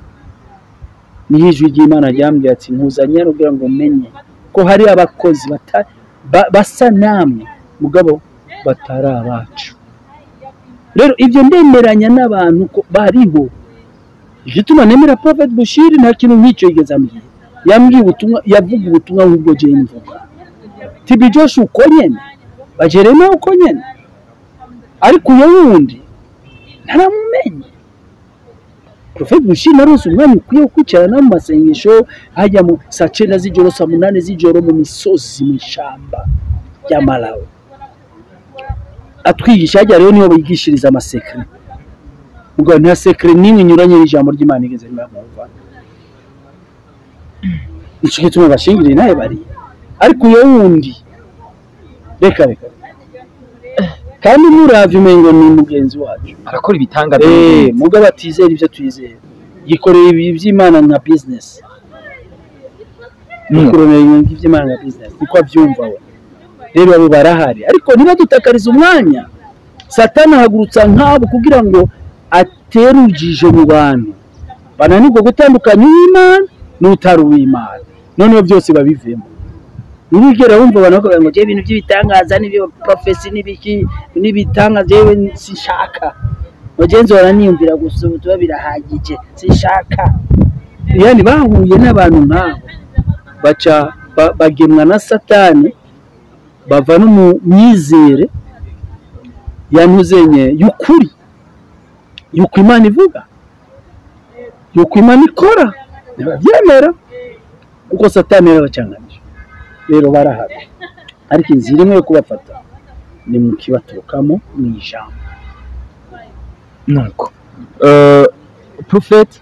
Niho ijwi ry'Imana ryambwiye ati: "Nkuzanye hano kugira ngo menye ko hari abakozi basa namwe, mugabo batari abacu." Rero ibyo ndemeranya n'abantu ko bariho. Igituma nemera Prophet Bushiri, nta kintu nk'icyo yigeze ambwira. Yambwiye ubutumwa, yavuga ubutumwa nk'ubwo jewe mvuga, TB Joshua uko nyene, bajerema uko nyene, ariko uyo wundi ntaramumenye. Prophet Bushiri naronse umwanya ukwiye wo kwicarana mu masengesho hajya mu saa 9 z'ijoro, saa 8 z'ijoro, mu misozi, mu ishamba rya Malawi, atwigisha. Hajya rero niho bigishiriza ama secrets. Ubwo nta secret n'imwe inyuranye n'ijambo ry'Imana igeze rimwumva. Ico gituma bashingiriye nawe bari, ariko uyo wundi reka reka. Kandi muravye umengo ni mugenzi wacu. Arakora ibitangaza. Mugabo atizera ibyo twizera, yikoreye ibi by'Imana nka business. Yikoreye iby'Imana nka business, niko abyumva we. Rero abo barahari, ariko ntibadutakarize umwanya. Satani ahagurutsa nk'abo kugira ngo atere urujijo mu bantu, bananirwa gutandukanya uw'Imana n'utari uw'Imana, noneho byose babivemo. Ntiwigera wumva abantu bavuga ngo: "Jewe ibintu by'ibitangaza n'ibyo prophecy n'ibiki n'ibitangaza, jewe sinshaka." Mugenzi waraniyumvira gusa, ubu tuba birahagije, sinshaka. Yani bahuye n'abantu nk'abo, baca bagemwa na Satani, bava no mu myizere yanuzenye y'ukuri, y'uko Imana ivuga, y'uko Imana ikora. Ntibabyemera kuko Satani yarabacanganije. Rero barahari, ariko inzira imwe yo kubafata ni mu kibaturukamo mu ijambo. Nuko Prophet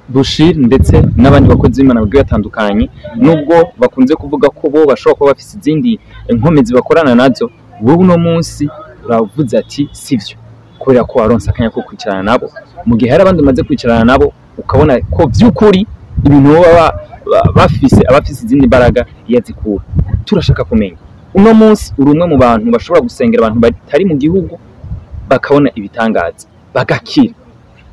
Bushir ndetse n'abandi bakozi b'Imana bagiye batandukanye, nubwo bakunze kuvuga ko bo bashobora kuba bafise izindi nkomezi bakorana nazo. Wowe uno munsi uravuze ati sivyo, kubera ko waronse akanya ko kwicarana nabo, mu gihe hari abandi umaze kwicarana nabo ukabona ko vy'ukuri ibintu baba bafise, abafise izindi mbaraga iyo azikura. Turashaka kumenya, uno munsi uri umwe mu bantu bashobora gusengera abantu batari mu gihugu bakabona ibitangaza bagakira,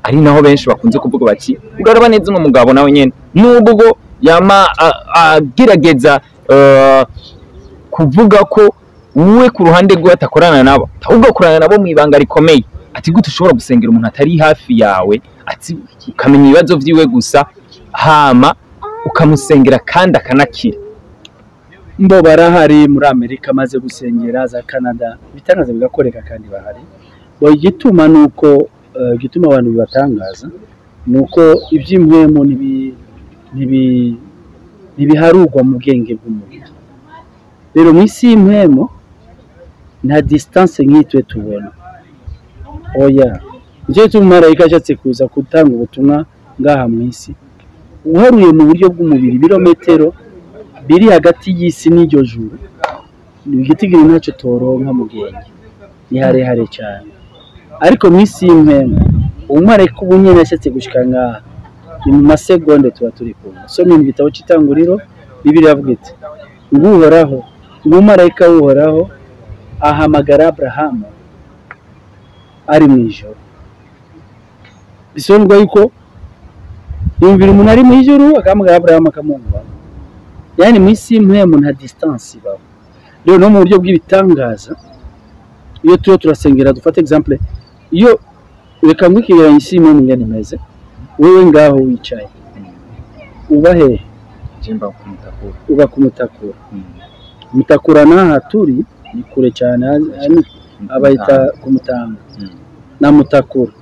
ari naho benshi bakunze kuvuga bati uraraba neza uno mugabo nawe nyene, nubwo yama agerageza kuvuga ko we ku ruhande rwe atakorana nabo, ahubwo akorana nabo mu ibanga rikomeye. Ati gute ushobora gusengera umuntu atari hafi yawe, ati ukamenya ibibazo vyiwe gusa, hama ukamusengera kandi akanakira? Mbo barahari muri Amerika maze gusengera, za Canada, ibitangaza bigakoreka kandi bahari. Bo igituma nuko igituma abantu bibatangaza nuko iby'impwemu ntibiharugwa mu bwenge bw'umubiri. Rero mu isi y'impwemu nta distance nk'iyi twe tubona, oya. Nicyo gituma umumarayika ashatse kuza gutanga ubutumwa ngaha mu isi, uharuye mu buryo bw'umubiri ibirometero biri hagati y'isi n'iryo juru, igitigiri ntacyo toronka mu bwenge, ni harehare cyane. Ariko mu isi y'impwemu, umumarayika ubu nyene yashatse gushika ngaha, ni mu masegonde tuba turi kumwe. Somye mu gitabo cy'Itanguriro, Bibiliya iravuga iti nguhoraho, umumarayika w'Uhoraho ahamagara Aburahamu ari mu ijoro. Bisobanurwa yuko yumvira umuntu ari mu ijoro agahamagara Aburahamu akamwumva. Yani mu isi y'impwemu nta distance ibaho. Rero no mu buryo bw'ibitangaza, iyo turiho turasengera, dufate exemple, iyo reka ngwikigeranya isi y'impwemu ingene imeze, wewe ngaho wicaye uba hehe? Jemba kumutakura. Uba kumutakura. Mutakura n'aha turi ni kure cyane, abayita kumutanga na Mutakura.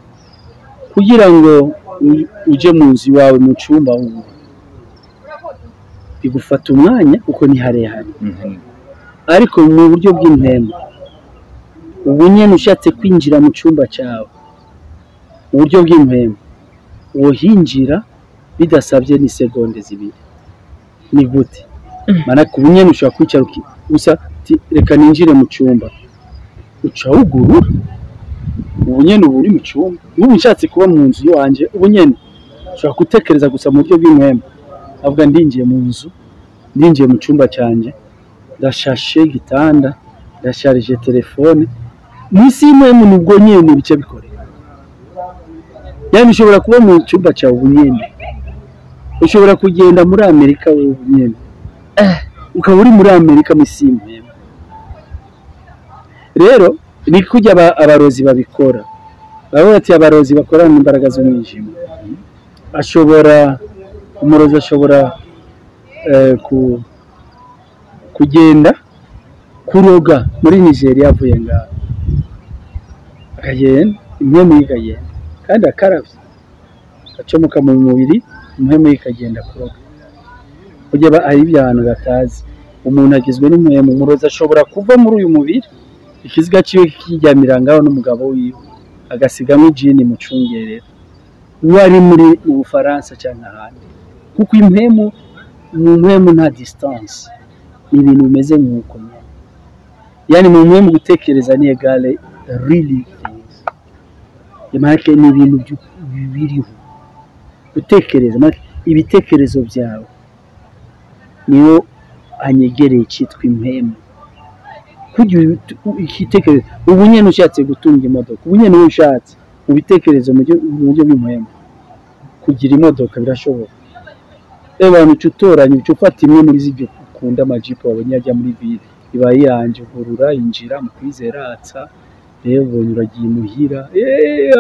Kugira ngo uje mu nzu iwawe mu cyumba ubu bigufata umwanya kuko ni harehare. Ariko mu buryo bw'impwemu, ubu nyene ushatse kwinjira mu cyumba cyawe, uburyo bw'impwemu wohinjira bidasabye ni segonde zibiri. Ni gute? Maana ubu nyene ushobora kwicara gusa reka ninjire mu cyumba, uca wugurura, ubu nyene uba uri mu cyumba. Nk'ubu nshatse kuba mu nzu iwanje, ubu nyene ushobora gutekereza gusa mu buryo bw'impwemu, avuga ndinjiye mu nzu, ndinjiye mu cyumba cyanjye, ndashashe igitanda, ndasharije telefone. Mu isi y'impwemu nubwo nyene bice bikorera. Yani ushobora kuba mu cyumba cyawe ubu nyene, ushobora kugenda muri Amerika wewe ubu nyene, ukaba uri muri Amerika mu isi y'impwemu. Rero ni kujya abarozi babikora, baba bati abarozi bakorana imbaraga z'umwijima. Ashobora umurozi ashobora kugenda kuroga muri Nigeria avuye ngaho, akagenda impwemu ikagenda, kandi akaravye acomoka mu mubiri, impwemu ikagenda kuroga. Kujya ari ibyantu batazi, umuntu agizwe n'impwemu. Umurozi ashobora kuva muri uyu mubiri, ikiziga ciwe kikiryamira ngaho n'umugabo wiwe, agasigamo ijini mucungerera uwo ari muri mu Bufaransa cyangwa ahandi, kuko impwemu mu mpwemu nta distance, ni ibintu bimeze nk'uko nyene. Yani mu mpwemu gutekereza ni egale really things, manake ni ibintu biriho gutekereza, manake ibitekerezo byawe niyo anyegereye cyitwa impwemu. Kugira igitekerezo ubu nyene ushatse gutunga imodoka, ubu nyene ushatse mu bitekerezo mu buryo bw'impwemu kugira imodoka birashoboka. Abantu uca utoranya, uca ufata imwe muri zibyo ukunda, amajipo wabonye ajya muri ville iba yanje, ugurura injira mu kwizera atsa, rero ubonye uragiye imuhira,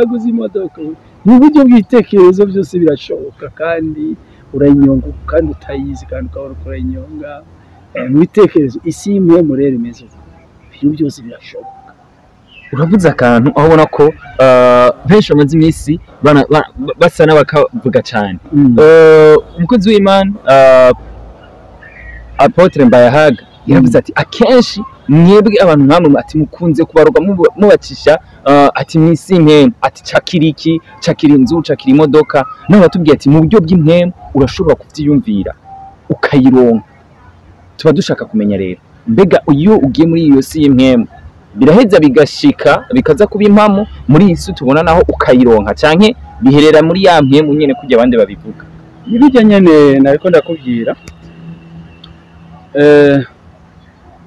aguze imodoka. Mu buryo bw'ibitekerezo byose birashoboka, kandi urayinyonga kandi utayizi, kandi ukabona uko urayinyonga. Mu bitekerezo isi y'impwemu rero imeze uko, ibintu byose birashoboka. Uravuze akantu aho ubona ko benshi bamaze iminsi basa n'abakavuga cyane. Umukozi w'Imana Apotre Mbayahaga yaravuze ati akenshi mwebwe abantu nkamwe ati mukunze kubaroga mubacisha ati mwisi impwemu, ati cakira iki, cakira inzu, cakira imodoka. Nawe batubwiye ati mu buryo bw'impwemu urashobora kuvyiyumvira ukayironka. Tuba dushaka kumenya rero, mbega iyo ugiye muri iyo si y'impwemu Biraheza bigashika bikaza kuba impamo muri iyi si tubona, naho ukayironka canke biherera muri ya mpemu nyene kurya abandi babivuga? Nibijya nyene nariko ndakubwira.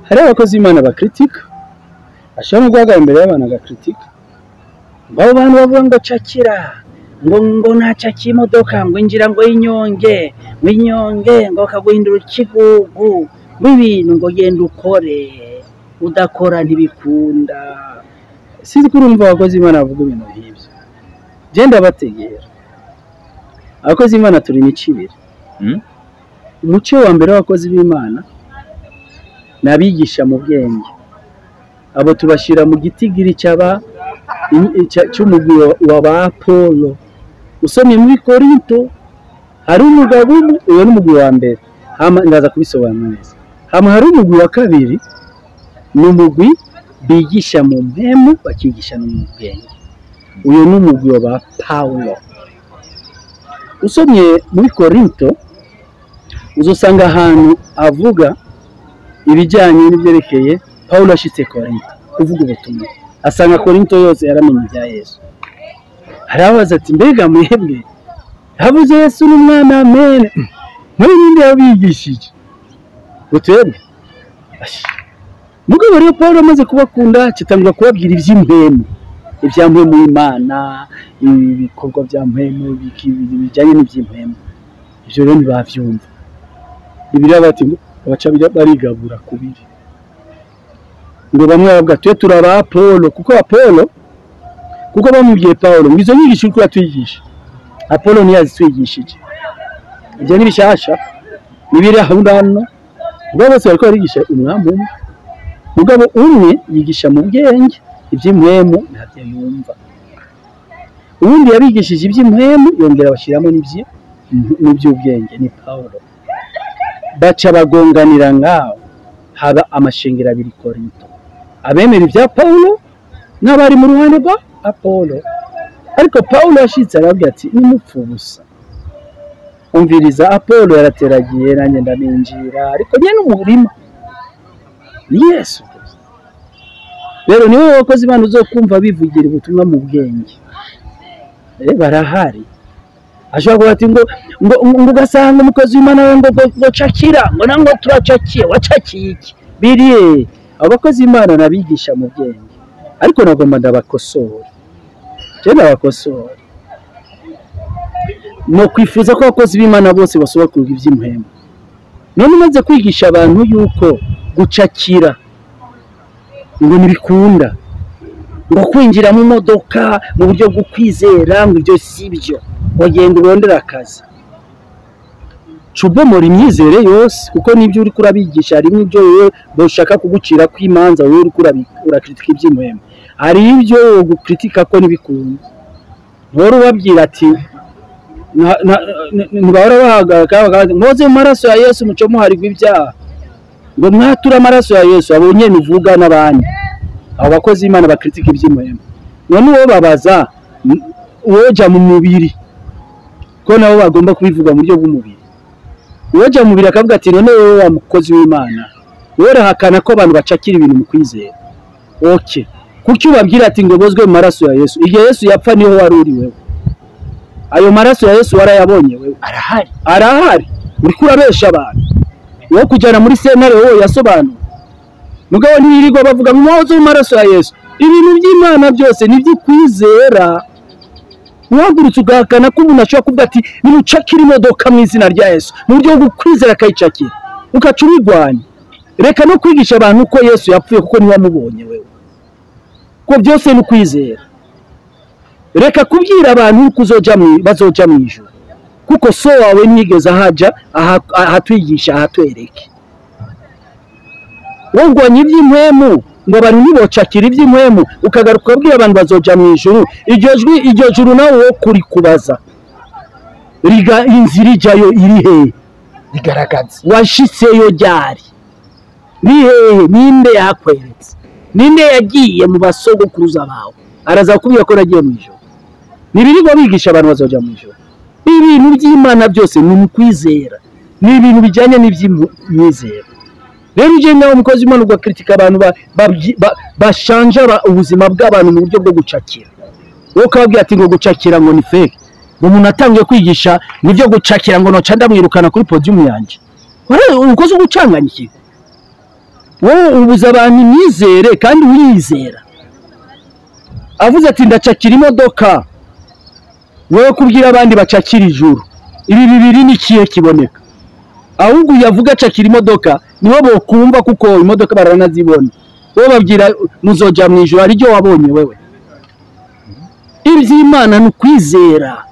Hari abakozi b'Imana bakritika, ashobora no guhagarara imbere y'abantu agakritika, ngo abo bantu bavuga ngo cakira, ngo nacakiye imodoka, ngo injira, ngo inyonge, ngo inyonge, ngo bakaguhindura ikigugu, ngo ibintu, ngo genda ukore, udakora ntibikunda. Sinzi ko urumva abakozi b'Imana bavuga ibintu nk'ibyo. Je ndabategera. Abakozi b'Imana turi imico ibiri. Umuco wa mbere w'abakozi b'Imana ni abigisha mu bwenge. Abo tubashyira mu gitigiri cy'umugwi wa ba Apolo. Usomye muri Korinto hari umugabo umwe, uwo ni umugwi wa mbere. Hama ndaza kubisobanura neza. Hama hari umugwi wa kabiri, ni umugwi bigisha mu mpemu, bakigisha no mu bwenge. Uyu ni umugwi wa ba Paulo. Usomye muri Korinto uzosanga ahantu avuga ibijyanye n'ibyerekeye Paulo ashitse Korinto kuvuga ubutumwa, asanga Korinto yose yaramenye ibya Yesu. Arabaza ati: mbega mwebwe habuze Yesu n'umwana, amen, muri ninde yabigishije ngo twebwe? Mugabo rero Paulo amaze kubakunda, kitangura kubabwira iby'impemu, ibya mpemu y'Imana, ibikorwa bya mpemu bijyanye n'iby'impemu. Ibyo rero ntibavyumva. Bibiliya bati baca barigabura kubiri, ngo bamwe bavuga twe turaba Apolo, kuko Apolo, kuko bamubwiye Paulo ngo izo nyigisho uriko uratwigisha Apolo ntiyazitwigishije, ibyo ni bishasha nibiri aho hano. Ubwo bose bariko barigisha umwami umwe, mugabo umwe yigisha mu bwenge, iby'impwemu ntabyo yumva, uwundi yabigishije iby'impwemu yongera abashyiramo n'iby'ubwenge, ni Paulo. Baca bagonganira ngaho, haba amashengero abiri Korinto, abemera ibya Paulo n'abari mu ruhande rwa Apolo. Ariko Paulo yashitse arababwira ati: nimupfu ubusa, umviriza, Apolo yarateragiye nanjye ndaminjira, ariko nyene umurima ni Yesu. Rero niwe bakozi bana uzokumva bivugira ubutumwa mu bwenge, barahari. Ashobora kuba ati ngo ugasanga umukozi w'Imana we ngo cakira, ngo nango turacakiye, wacakiye iki? Biriye abo bakozi b'Imana nabigisha mu bwenge, ariko nagomba ndabakosora. Je ndabakosora no kwifuza ko abakozi b'Imana bose basobanukirwa iby'impemu. None umaze kwigisha abantu yuko gucakira ngo ntibikunda, ngo kwinjira mu modoka mu buryo bwo kwizera ngo ibyo si byo, wagenda urondera akazi, cubomora imyizere yose, kuko nibyo uri kurabigisha harimo ibyo wewe bashaka kugucira kw'imanza, wewe uri urakritika iby'impemu, hari ibyo gukritika ko ntibikunda. Ntore ubabwira ati ntibahora bahagarara mwoze mu maraso ya Yesu muco muharigwa ibyaha, ngo mwature amaraso ya Yesu, abo nyene uvuga n'abandi, abo bakozi b'Imana bakritika iby'impemu. None uwo babaza uwoja mu mubiri, ko nabo bagomba kubivuga mu buryo bw'umubiri, uwoja mu mubiri akavuga ati: none wowe wa mukozi w'Imana, wowe urahakana ko abantu bacakira ibintu mu kwizera, okay, kuki ubabwira ati ngo bozwe mu maraso ya Yesu? Igihe Yesu yapfa niho wari uri wewe, ayo maraso ya Yesu warayabonye wewe? Arahari, arahari. Uriko urabesha abantu, wowe kujyana muri sentare wowe yasobanura. Mugabo ntibirirwa bavuga ngo mwoze mu maraso ya Yesu. Ibintu by'Imana byose ni iby'ukwizera. Uhagurutse ugahakana ko umuntu ashobora kuvuga ati nimucakire imodoka mu izina rya Yesu, mu buryo bwo kwizera akayicakira, ugaca ubirwanya. Reka no kwigisha abantu ko Yesu yapfuye kuko ntiwamubonye wewe, ko byose ni ukwizera. Reka kubwira abantu ko bazoja mu ijuru, kuko so wawe ntiyigeze ahaja ahatwigisha ahatwereke. Wongwanya iby'impwemu ngo abantu ntibocakira iby'impwemu, ukagaruka ukabwira abantu bazoja mu ijuru, iryo jwi iryo juru nawe wo kuri kubaza riga inzira ijyayo iri hehe, rigaragaza washitseyo ryari, ni hehe, ninde yakweretse, ninde yagiye mu basogokuruza bawe araza kukubwira ko nagiye mu ijuru? Ntibirirwa bigisha abantu bazoja mu ijuru. Ibintu by'Imana byose ni mu kwizera, ni ibintu bijyanye n'iby'imyizero. Rero uje nawe umukozi w'Imana ugakritika abantu bashanja ubuzima bw'abantu mu buryo bwo gucakira, wowe ukababwira ati ngo gucakira ngo ni fake, ngo umuntu atangiye kwigisha nibyo gucakira ngo noca ndamwirukana kuri podium yanjye. Ukoze ugucanganya iki? Wowe ubuza abantu imyizere kandi wiyizera. Avuze ati ndacakira imodoka, wowe kubwira abandi bacakira ijuru. Ibi bibiri ni kihe kiboneka? Ahubwo yavuga acakira imodoka niho bokumva, kuko imodoka baranazibona. Wowe babwira muzoja mu ijuru, ari ryo wabonye wewe. Iby'Imana ni ukwizera,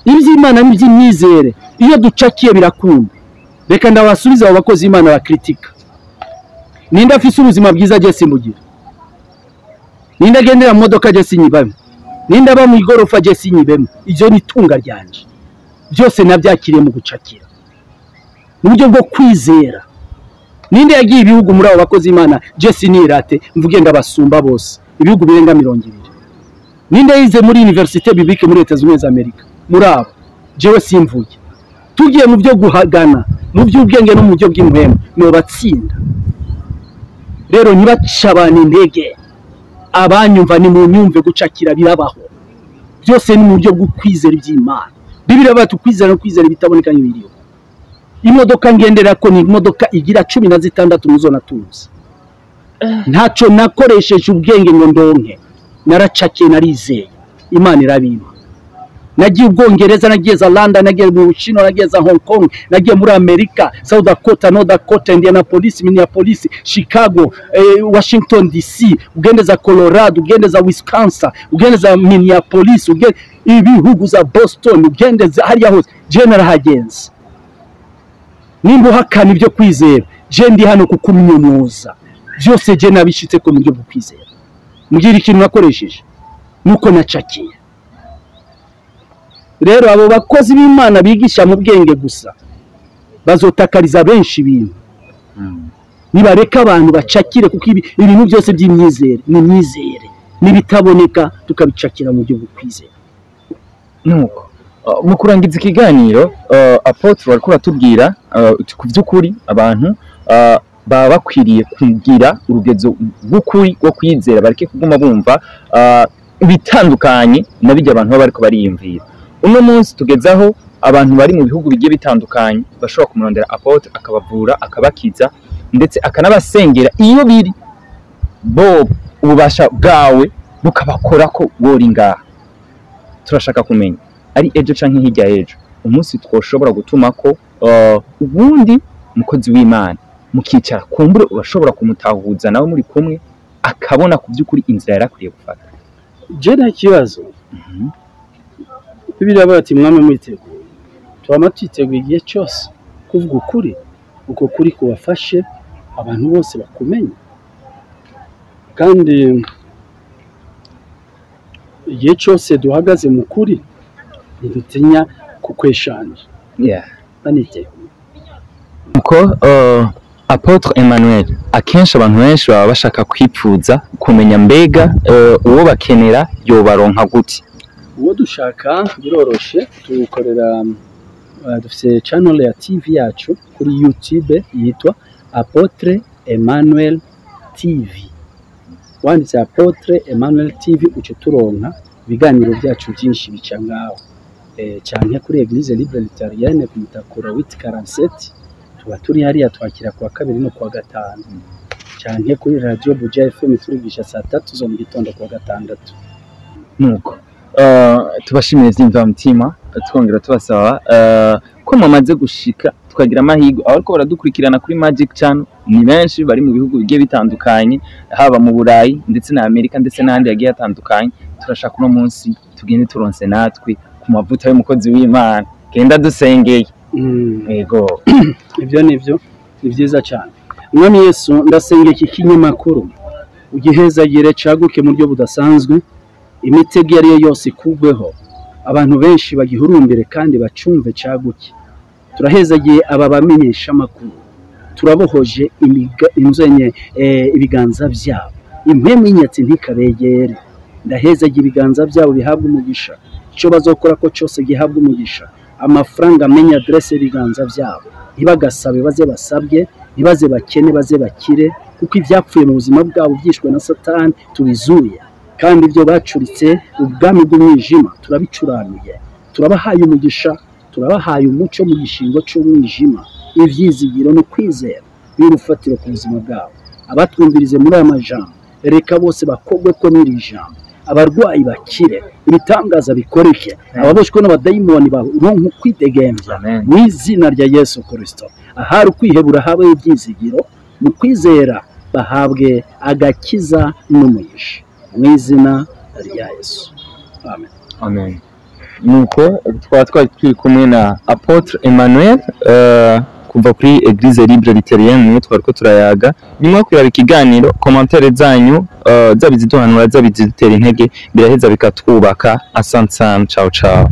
iby'Imana ni iby'imyizere. Iyo ducakiye birakunda. Reka ndabasubiza abo bakozi b'Imana bakritika. Ninde afise ubuzima bwiza je simbugira? Ninde agendera mu modoka je sinyibamo? Ninde aba mu igorofa je sinyibemo? Ibyo ni itunga ryanje, byose nabyakiriye mu gucakira, mu buryo bwo kwizera. Ninde yagiye ibihugu muri abo bakozi b'Imana je sinirate mvuge ndabasumba bose, ibihugu birenga 20? Ninde yize muri Université Biblique muri Leta Zunze Ubumwe za Amerika muri abo? Jewe simvuge. Tugiye mu byo guhagana, mu by'ubwenge no mu buryo bw'impwemu, nobatsinda. Rero ntibace abantu intege, abanyumva ni mu nyumve, gucakira birabaho. Byose ni mu buryo bwo kwizera iby'Imana. Bibiliya bati ukwizera no kwizera ibitaboneka nk'ibiriho. Imodoka ngendera ko ni imodoka igira 16 muzo natuzi. Ntacyo nakoresheje ubwenge ngo ndonke, naracakiye, narizeye, Imana irabimpa. Nagiye Ubwongereza, nagiye za London, nagiye mu Bushinwa, nagiye za Hong Kong, nagiye muri Amerika, South Dakota, North Dakota, Indianapolis, Minneapolis, Chicago, Washington DC, ugende za Colorado, ugende za Wisconsin, ugende za Minneapolis, ugende ibihugu za Boston, ugende za hariya hose, je narahagenze. Nimba uhakana ibyo kwizera, je ndi hano kukumyomoza. Byose je nabishitse ko mu buryo bwo kwizera. Mbwira ikintu nakoresheje, nuko nacakiye. Rero abo bakozi b'Imana bigisha mu bwenge gusa bazotakariza benshi ibintu. Nibareka abantu bacakire, kuko ibintu byose by'imyizere ni imyizere, nibitaboneka tukabicakira mu buryo bwo kwizera. Nuko mu kurangiza ikiganiro, Apotre wariko uratubwira ku by'ukuri abantu baba bakwiriye kugira urugezo rw'ukuri rwo kwizera, bareke kuguma bumva ibitandukanye na bijya abantu baba bariko bariyumvira. Uno munsi tugezaho abantu bari mu bihugu bigiye bitandukanye bashobora kumurondera Apotre akabavura, akabakiza, ndetse akanabasengera iyo biri bo ububasha bwawe bukabakora ko wori ngaha. Turashaka kumenya ari ejo canke hirya ejo umunsi twoshobora gutuma ko ubundi mukozi w'Imana mukicara kumbure urashobora kumutahuza nawe muri kumwe akabona ku by'ukuri inzira yarakwiye gufata. Je nta kibazo. Bibiliya bati mwame mwiteguye, twama twiteguye igihe cyose kuvuga ukuri, uko kuri kubafashe abantu bose bakumenye. Kandi igihe cyose duhagaze mu kuri ntidutinya kukweshanja. Baniteguye. Uko Apotre Emmanuel, akenshi abantu benshi baba bashaka kwipfuza kumenya mbega uwo bakenera yobaronka gute? Uwo dushaka biroroshe, tukorera dufite channel ya TV yacu kuri YouTube yitwa Apotre Emmanuel TV. Wanditse Apotre Emmanuel TV uce turonka ibiganiro byacu byinshi bica ngaho. Cyane kuri Eglise Libre Luthérienne ku Mutakura 847 tuba turi hariya, twakira kuwa kabiri no kuwa gatanu. Cyane kuri Radio Buja FM turigisha saa 3 zo mu gitondo kuwa gatandatu. Nuko tubashimiye vy'imvamutima, twongera tubasaba ko mumaze gushika tukagira amahirwe. Abariko baradukurikirana kuri Magic Channel ni benshi bari mu bihugu bigiye bitandukanye, haba mu Burayi ndetse na Amerika ndetse n'ahandi hagiye hatandukanye. Turashaka uno munsi tugende turonse natwe ku mavuta y'umukozi w'Imana, genda dusengeye. Yego. Ibyo nivyo ni byiza cyane. Mwami Yesu, ndasenga iki kinyamakuru ugihezagire caguke mu buryo budasanzwe, imitego iyo ariyo yose ikugweho, abantu benshi bagihurumbire kandi bacumve caguke. Turahezagiye aba bamenyesha amakuru, turabohoje inzenye ibiganza byabo, impwemu y'inyatsi ntikabegere. Ndahezagiye ibiganza byabo bihabwa umugisha, icyo bazokora ko cyose gihabwa umugisha, amafaranga amenye adresse y'ibiganza byabo, ntibagasabe baze basabwe, Ntibaze bakene, baze bakire, kuko ibyapfuye mu buzima bwabo byishwe na Satani tubizuye, kandi ibyo bacuritse ubwami bw'umwijima turabicuranuye. Turabahaye umugisha, turabahaye umucyo mu gishingo cy'umwijima, ibyizigiro no kwizera y'urufatiro ku buzima bwabo. Abatwumvirize muri aya majambo, reka bose bakogwe ko n'iri jambo, abarwayi bakire, ibitangaza bikoreke, ababoshwe n'abadayimoni baronke ukwidegembya Amen. mu izina rya Yesu Kristo. Ahari ukwihebura habeho ibyizigiro, mu kwizera bahabwe agakiza n'umugisha mu izina rya Yesu. Amen. Amen. Nuko twaba twari turi kumwe na Apotre Emmanuel kuva kuri Eglise Libre Luthérienne, niwe twari ko turayaga. Nyuma yo kuraba ikiganiro, commentaire zanyu zaba iziduhanura, zaba izidutera intege, biraheza bikatwubaka. Asante sana, ciao ciao.